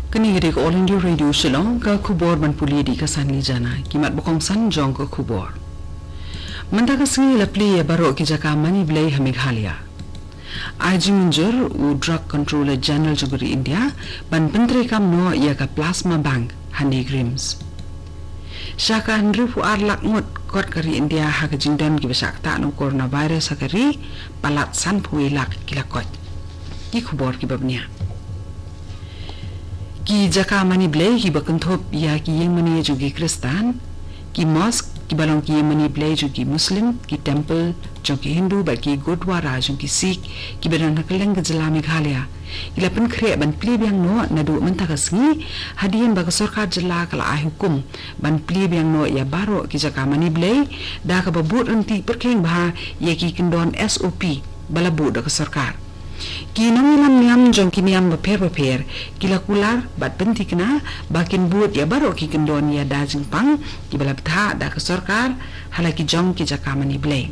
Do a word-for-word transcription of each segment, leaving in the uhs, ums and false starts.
Kane ka dei ka All India Radio Shillong, ka khubor ban pule da ka Sanli Jana, ki mat ba kongsan jong ka khubor. Mynta ka sngi la plie ïa baroh ki jaka mane blei ha Meghalaya. Ai jingmynjur u Drug Controller General jong ka ri India ban pyntreikam noh ïa ka Plasma Bank ha NEIGRIHMS. Sha ka hynriew phew ar lak ngut kot ka ri India ha ka jingdon kiba shah ktah na u coronavirus ha ka ri, palat sanphew wei lak ki la koit. Ki khubor kiba bniah. Ki jaka mane blei kiba kynthup ïa ki ïing mane jong ki Khristan, ki mosque kiba long ki ïing mane blei jong ki Muslim, ki temple jong ki Hindu bad ki gurdwara jong ki Sikh kiba don ha kylleng ka jylla Meghalaya, ki la pynkhreh ban plie biang noh naduh mynta ka sngi, hadien ba ka sorkar jylla ka la ai hukum ban plie biang noh ïa baroh ki jaka mane blei da kaba bud ryntih pyrkhing bha ïa ki kyndon S O P ba la buh da ka sorkar. Ki nongïalam niam jong ki niam bapher bapher ki la kular bad pynthikna ba kin bud ïa baroh ki kyndon ïada jingpang kiba la bthah da ka sorkar ha la ki jong ki jaka mane blei.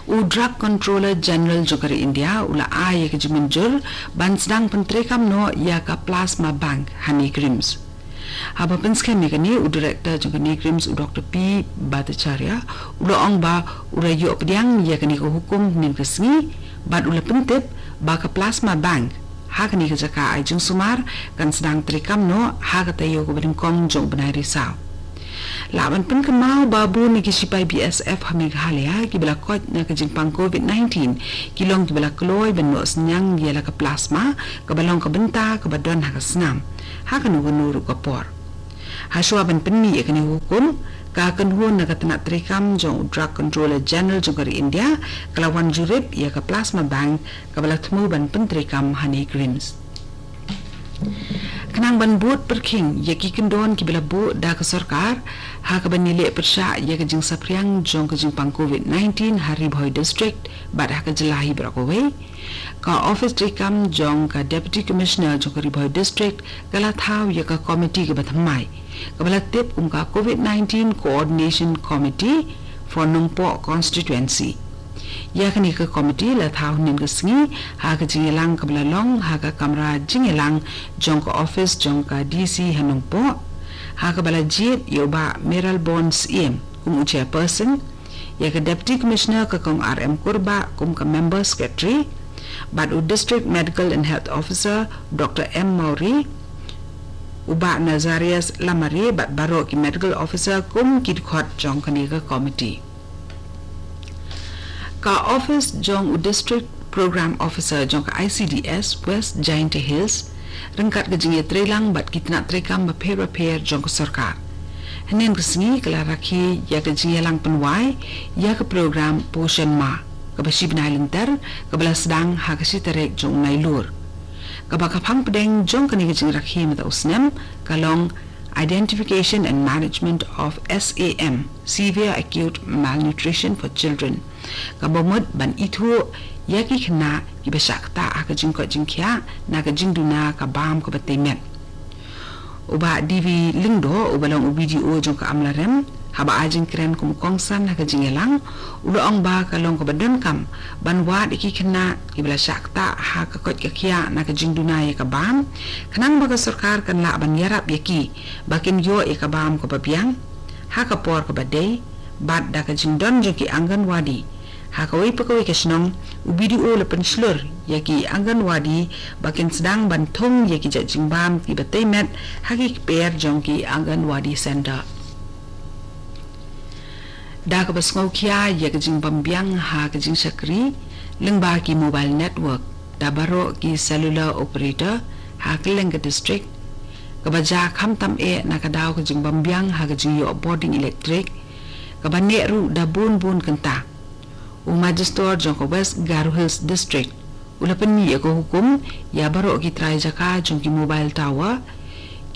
U Drug Controller General jong ka ri India u la ai ïa ka jingmynjur ban sdang pyntreikam noh ïa ka Plasma Bank ha NEIGRIHMS. Haba pynskhem ïa kane, u Director jong ka NEIGRIHMS, u Doctor P Bhattacharya, u la ong ba u la ïoh pdiang ïa kane ka hukum hynnin ka sngi bad u la pyntip ba ka Plasma Bank ha kane ka jaka ai jingsumar kan sdang treikam noh ha ka taïew kaba nyngkong jong u bnai Risaw. Lah ban pynkynmaw ba bun na ki shipai B S F ha Meghalaya kiba la koit na ka jingpang covid nineteen ki long kiba la kloi ban noh synñiang ïa la ka plasma kaba long ka bynta kaba don ha ka snam ha kano kano ruh ka por. Hashwa ban pynmih ïa kane ka hukum, ka kynhun na ka tnat treikam jong u Drug Controller General jong ka ri India ka la wan jurip ïa ka Plasma Bank kaba la thmu ban pyntreikam ha NEIGRIHMS. Khnang ban bud pyrkhing ïa ki kyndon kiba la buh da ka sorkar ha kaba ïaleh pyrshah ïa ka jingsaphriang jong ka jingpang covid nineteen ha Ri Bhoi District bad ha ka jylla hi baroh kawei, ka ophis treikam jong ka Deputy Commissioner jong ka Ri Bhoi District ka la thaw ïa ka komiti kaba thymmai kaba la tip kum ka covid nineteen Coordination Committee for Nongpoh Constituency. Ïa kane ka komiti la thaw hynnin ka sngi ha ka jingïalang kaba la long ha ka kamra jingïalang jong ka ophis jong ka D C ha Nongpoh, ha kaba la jied ïa u Bah Mayralborn Syiem kum u chairperson, ïa ka Deputy Commissioner ka Kong R M Kurbah kum ka member secretary, bad u District Medical and Health Officer Doctor M Mawrie, u Bah Nazarius Lamare bad baroh ki medical officer kum ki dkhot jong kane ka komiti. Ka ophis jong u District Program Officer jong ka I C D S West Jaintia Hills ryngkat ka jingïatreilang bad ki tnat treikam bapher bapher jong ka sorkar, hynnin ka sngi ka la rakhe ïa ka jingïalang pynwai ïa ka program Poshan Ma kaba shi bnai lynter kaba la sdang ha ka shi tarik jong u Nailur. Kaba ka phang pdeng jong kane ka jingrakhe mynta u snem ka long Identification and Management of S A M, Severe Acute Malnutrition for Children, kaba mut ban ithuh ïa ki khynnah kiba shah ktah ha ka jingkoit jingkhiah na ka jingduna ka bam kaba tei met. U Bah D V Lyngdoh uba long u B D O jong ka Amlarem, haba ai jingkren kum u kongsan ha ka jingïalang, u la ong ba ka long kaba donkam ban wad ïa ki khynnah kiba la shah ktah ha ka koit ka khiah na ka jingduna ïa ka bam, khnang ba ka sorkar kan lah ban ïarap ïa ki ba kin ïoh ïa ka bam kaba biang ha ka por kaba dei bad da ka jingdon jong ki Anganwadi ha kawei pa kawei ka shnong. U B D O u la pynshlur ïa ki Anganwadi ba kin sdang ban thung ïa ki jait jingbam kiba tei met ha ki kper jong ki Anganwadi Center. Da kaba sngewkhia ïa ka jingbym biang ha ka jingshakri lyngba ki mobile network da baroh ki cellular operator ha kylleng ka district, kaba jia khamtam eh na ka daw ka jingbym biang ha ka jingïoh bording electric, kaba neh ruh da bun bun kynta, u Magistrate jong ka West Garo Hills District u la pynmih ïa ka hukum ïa baroh ki trai jaka jong ki mobile tower,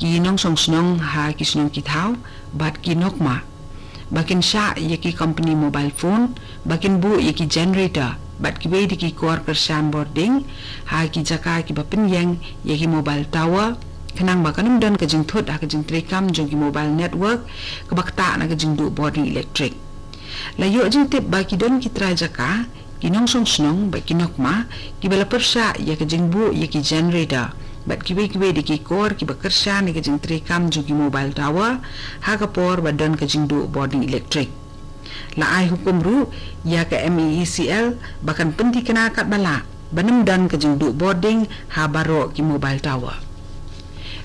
ki nongshong shnong ha ki shnong ki thaw bad ki nokma, ba kin shah ïa ki company mobile phone, ba kin buh ïa ki generator bad kiwei de ki kor kyrshan bording ha ki jaka kiba pynïeng ïa ki mobile tower, khnang ba kan ym don ka jingthut ha ka jingtreikam jong ki mobile network kaba ktah na ka jingduh bording electric. La ïoh jingtip ba ki don ki trai jaka, ki nongshong shnong bad ki nokma kiba la pyrshah ïa ka jingbuh ïa ki generator bad kiwei kiwei de ki kor kiba kyrshan ïa ka jingtreikam jong ki mobile tower ha ka por ba don ka jingduh bording elektrik. La ai hukum ruh ïa ka MEECL ba kan pynthikna katba lah ban ym don ka jingduh bording ha baroh ki mobile tower.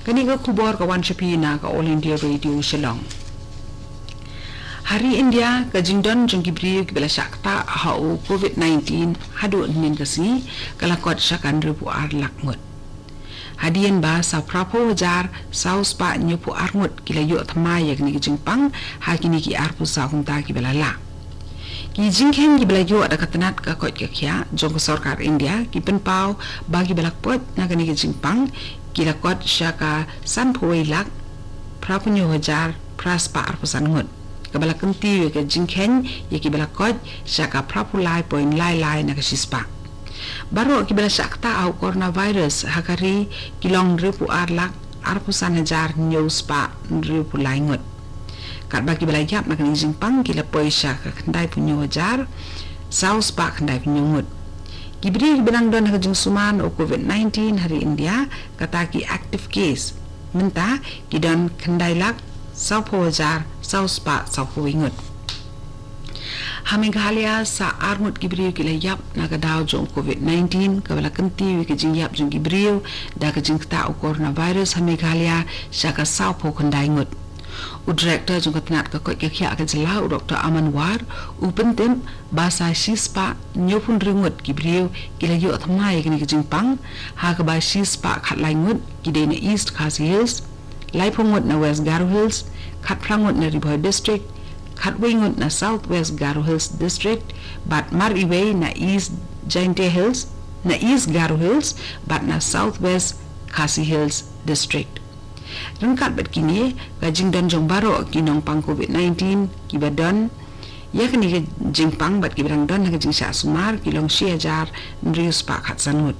Kane ka khubor ka wan sha phi na ka All India Radio Shillong. Ha ri India, ka jingdon jong ki briew kiba la shah ktah ha u COVID nineteen haduh hynnin ka sngi ka la kot sha ka hynriewphew ar lak ngut. Hadien ba sa phraphew hajar saw spah hynñiewphew ar ngut ki la ïoh thymmai ïa kane ka jingpang ha kine ki arphew saw kynta kiba la lah. Ki jingkheiñ kiba la ïoh da ka tnat ka koit ka khiah jong ka sorkar India ki pynpaw ba kiba la koit na kane ka jingpang ki la kot sha ka sanphew wei lak phraphew hynñiew hajar phra spah arphew san ngut, kaba la kyntiew ïa ka jingkheiñ ïa kiba la koit sha ka phraphew lai point lai lai na ka shispah. Baroh kiba la shah ktah ha u coronavirus ha ka ri ki long hynriewphew ar lak arphew san hajar hynñiew spah hynriewphew lai ngut. Katba kiba la ïap na kane ka jingpang ki la poi sha ka khyndaiphew hynñiew hajar saw spah khyndaiphew hynñiew ngut. Ki briew kiba dang don ha ka jingsumar na u COVID nineteen ha ri India, kata ki active case mynta, ki don khyndai lak sawphew hajar saw spah sawphew wei ngut. Ha Meghalaya, sa ar ngut ki briew ki la ïap na ka daw jong COVID nineteen, kaba la kyntiew ïa ka jingïap jong ki briew da ka jingktah u coronavirus ha Meghalaya sha ka sawphew khyndai ngut. U Director jong ka tnat ka koit ka khiah ka jylla, u Doctor Aman War, u pyntip ba sa shispah hynñiewphew hynriew ngut ki briew ki la ïoh thymmai ïa kane ka jingpang, ha kaba shispah khatlai ngut ki dei na East Khasi Hills, laiphew ngut na West Garo Hills, khatphra ngut na Ri Bhoi District, khatwei ngut na South West Garo Hills District, bad mar iwei na East Jaintia Hills, na East Garo Hills, bad na South West Khasi Hills District. Ryngkat bad kine, ka jingdon jong baroh ki nongpang COVID nineteen kiba don ïa kane ka jingpang bad kiba dang don ha ka jingshah sumar ki long shi hajar hynriew spah khatsan ngut.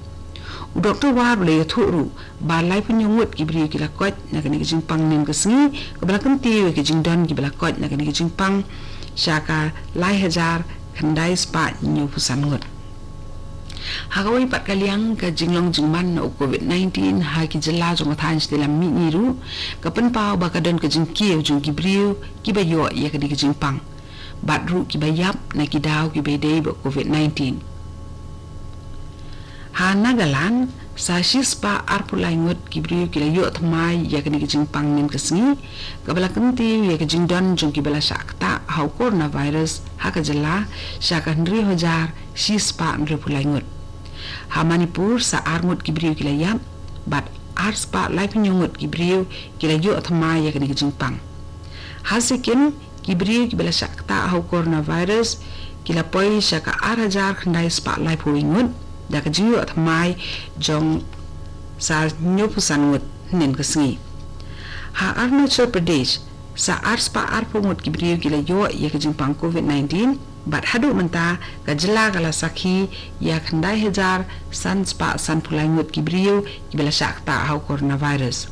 U Doctor War u la ïathuh ruh ba laiphew hynñiew ngut ki briew ki la koit na kane ka jingpang hynnin ka sngi, kaba la kyntiew ïa ka jingdon kiba la koit na kane ka jingpang sha ka lai hajar khyndai spah hynñiewphew san ngut. Ha kawei pat ka liang, ka jinglong jingman na u COVID nineteen ha ki jylla jong ka thaiñ shatei lam mihngi ruh ka pynpaw ba ka don ka jingkiew jong ki briew kiba ïoh ïa kane ka jingpang bad ruh kiba ïap na ki daw kiba ïadei bad COVID nineteen. Ha Nagaland, sa shispah arphew lai ngut ki briew ki la ïoh thymmai ïa kane ka jingpang hynnin ka sngi, kaba la kyntiew ïa ka jingdon jong kiba la shah ktah ha u coronavirus ha ka jylla sha ka hynriew hajar shispah hynriewphew lai ngut. Ha Manipur, sa ar ngut ki briew ki la ïap bad arspah laiphew hynñiew ngut ki briew ki la ïoh thymmai ïa kane ka jingpang. Ha Sikkim, ki briew kiba la shah ktah ha u coronavirus ki la poi sha ka ar hajar khyndai spah laiphew wei ngut da ka jingïoh thymmai jong sa hynñiewphew san ngut hynnin ka sngi. Ha Arunachal Pradesh, sa arspah arphew ngut ki briew ki la ïoh ïa ka jingpang COVID nineteen, bad haduh mynta ka jylla ka la sakhi ïa khyndai hajar san spah sanphew lai ngut ki briew kiba la shah ktah ha u coronavirus.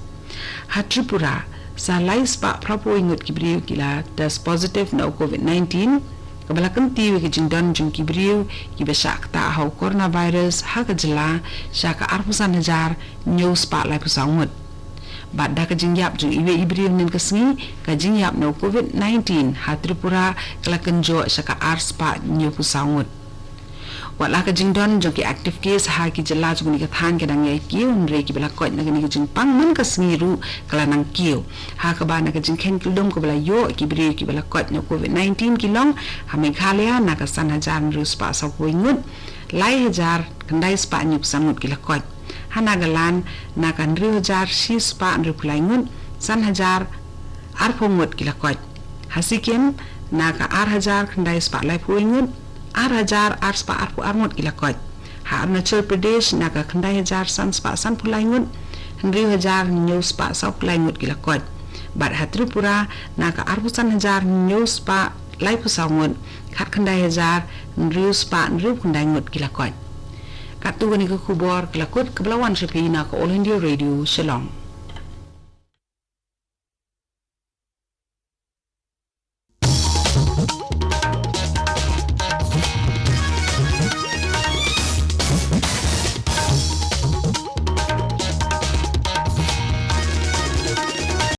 Ha Tripura, sa lai spah phraphew wei ngut ki briew ki la test positive na u COVID nineteen, kaba la kyntiew ïa ka jingdon jong ki briew kiba shah ktah ha u coronavirus ha ka jylla sha ka arphew san hajar hynñiew spah laiphew saw ngut. Bad da ka jingïap jong iwei i briew hynnin ka sngi, ka jingïap na u COVID nineteen ha Tripura ka la kynjoh sha ka arspah hynñiewphew saw ngut. Wat la ka jingdon jong ki active case ha ki jylla jong kane ka thaiñ ka dang ïai kiew, hynrei kiba la koit na kane ka jingpang man ka sngi ruh ka la nang kiew. Ha kaba na ka jingkheiñ kyldum kaba la ïoh, ki briew kiba la koit na u COVID nineteen ki long ha Meghalaya na ka san hajar hynriew spah sawphew wei ngut, lai hajar khyndai spah hynñiewphew san ngut ki la koit. Ha Nagaland, na ka hynriew hajar shi spah hynriewphew lai ngut, san hajar arphew ngut ki la koit. Ha Sikkim, na ka ar hajar khyndai spah laiphew wei ngut, ar hajar ar spah arphew ar ngut ki la koit. Ha Arunachal Pradesh, na ka khyndai hajar san spah sanphew lai ngut, hynriew hajar hynñiew spah sawphew lai ngut ki la koit. Bad ha Tripura, na ka arphew san hajar hynñiew spah laiphew saw ngut, khatkhyndai hajar hynriew spah hynriewphew khyndai ngut ki la koit. Katto kane ka khubor ka la kut kaba la wan sha phi na ka All India Radio Shillong.